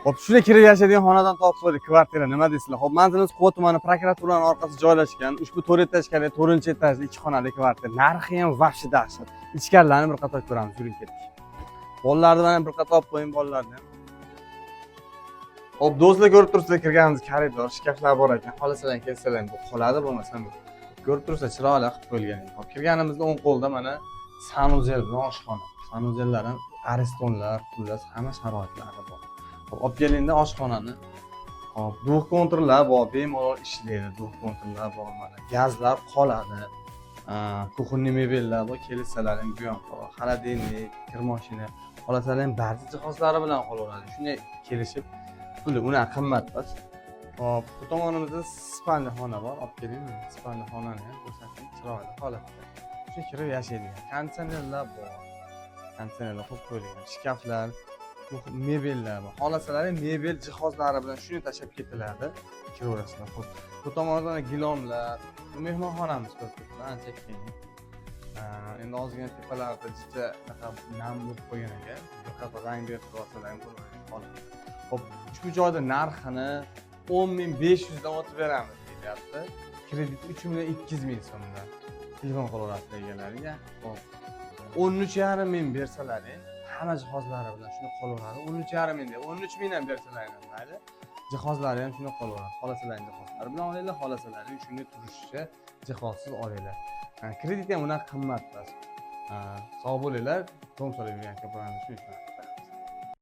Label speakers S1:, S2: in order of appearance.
S1: Xo'p, shunda kirib yashaydigan xonadon topib qo'ydik, kvartira, nima deysizlar? Xo'p, manzilimiz Quva tumani, prokuraturani orqasi joylashgan. Ushbu 4 этажка li, 4-etajli 2 xonali kvartira. Narxi ham вообще dahshat. Ichkarilarni bir qator ko'ramiz, yuring, ketdik. Bolalarni mana bir qator olib qo'ying, bolalarni ham. Xo'p, do'stlar, ko'rib turibsizlar, kirganimiz koridor, shkaflar bor ekan. Xohlasalar kelsalar bu qoladi, bo'lmasam yo'q. Ko'rib turibsizlar, chiroyli qilib qo'yilgan. Xo'p, kirganimizda o'ng qo'lda mana санузел bilan oshxona. Санузел lar ham Aristonlar, xullas, hamma sharoitlari bor. Xo'p, olib kelingda oshxonani. Xo'p, двухконтур lar bor, bemalol ishlaydi, двухконтур lar bor mana. Gazlar qoladi. Кухонный mebellar bor, kelsalar ham bu ham qoladi. Холодильник, kir mashina, xohlasalar ham barcha jihozlari bilan qolaveradi. Shunday kelishib, puli unaqa qimmat emas. Xo'p, bu tomonimizda спальный xona bor. Olib keling, спальный xonani ham ko'rsating, chiroyli holatda. Shu kirib yashaydigan. Konditsionerlar bor. Konditsionerlar qo'yib qo'yilgan, shkaflar, mebellar bor. Xohlasalar mebel jihozlari bilan shuni tashlab ketiladi. Kiraverasizlar. Xo'p, bu tomonda mana gilamlar, bu mehmonxonamiz, ko'rib turibsizlar, ancha keng. Endi ozgina tepalarida jicha anaqa nam bo'lib qo'ygan ekan. Bir qator rang berib olsalar ham bo'ladi. Xo'p, ushbu joyda narxini 10 500 dan o'tib beramiz deyapti. Kredit 3 200 ming so'mdan. Telefon qilaverasizlar egalariga. Xo'p. 13,5 ming bersalaring, hamma jihozlari bilan shuni qolaveradi. 13,5 ming deb, 13 ming ham bersalaring ham mayli. Jihozlari ham shuni qolaveradi. Xohlasalaring jihozlari bilan olinglar, xohlasalaring shunga turishicha jihozsiz olinglar. Kredit ham unaqa qimmat emas. Sog' bo'linglar. Дом solib yurgan ko'plarimiz shu.